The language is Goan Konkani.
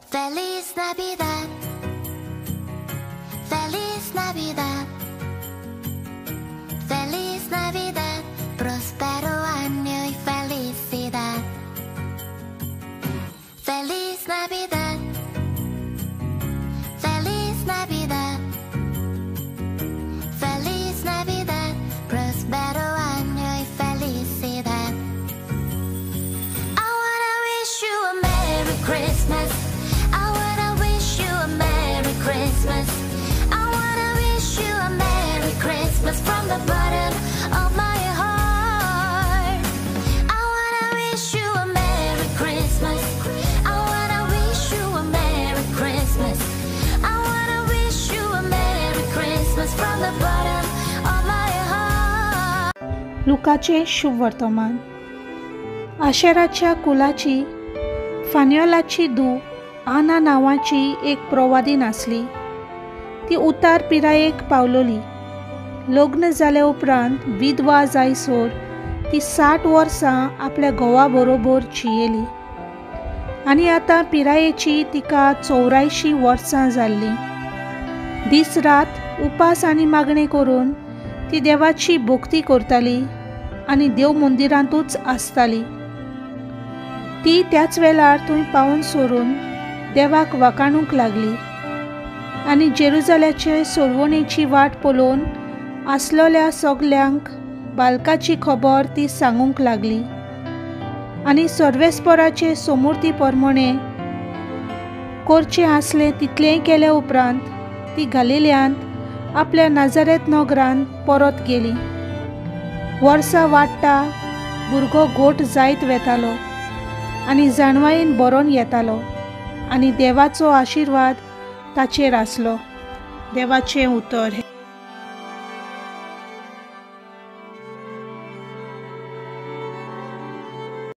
Feliz Navidad, Feliz Navidad, Feliz Navidad, próspero año y felicidad. Feliz Navidad, Feliz Navidad, Feliz Navidad, próspero año y felicidad. I wanna wish you a Merry Christmas. I wanna wish you a Merry Christmas. I wanna wish you a Merry Christmas from the bottom of my heart. I wanna wish you a Merry Christmas. I wanna wish you a Merry Christmas. I wanna wish you a Merry Christmas from the bottom of my heart. लुकाचें शुभवर्तमान. आशेराच्या कुलाची फान्योलाची धूव आना नांवाची एक प्रवादीन आसली. ती उतार पिरायेक पावलोली. लग्न जाल्या उपरांत विधवा जायसर ती 60 वर्सां आपल्या घोवा बरोबर जियेली आनी आतां पिरायेची तिका 84 वर्सां जाल्लीं. दीस रात उपास आनी मागणें करून ती देवाची भक्ती करताली आनी देव मंदिरांतूच आसताली. ती त्याच वेळार थंय पावून सोरून देवाक वाकाणूंक लागली आनी जेरुजाल्याचे सोडवणेची वाट पळोवन आसलोल्या सगल्यांक बालकाची खबर ती सांगूंक लागली आनी सर्वेस्पराचे समूर्ती प्रमाणे करचें आसलें तितलेंय केल्या उपरांत ती गालिल्यांत आपल्या नाजारेत नगरांत परत गेली. वर्सां वाडटा भुरगो गोट जायत वेतालो आनी जाणवायेन बरोवन येतालो आनी देवाचो आशिर्वाद ताचेर आसलो. देवाचें उतर.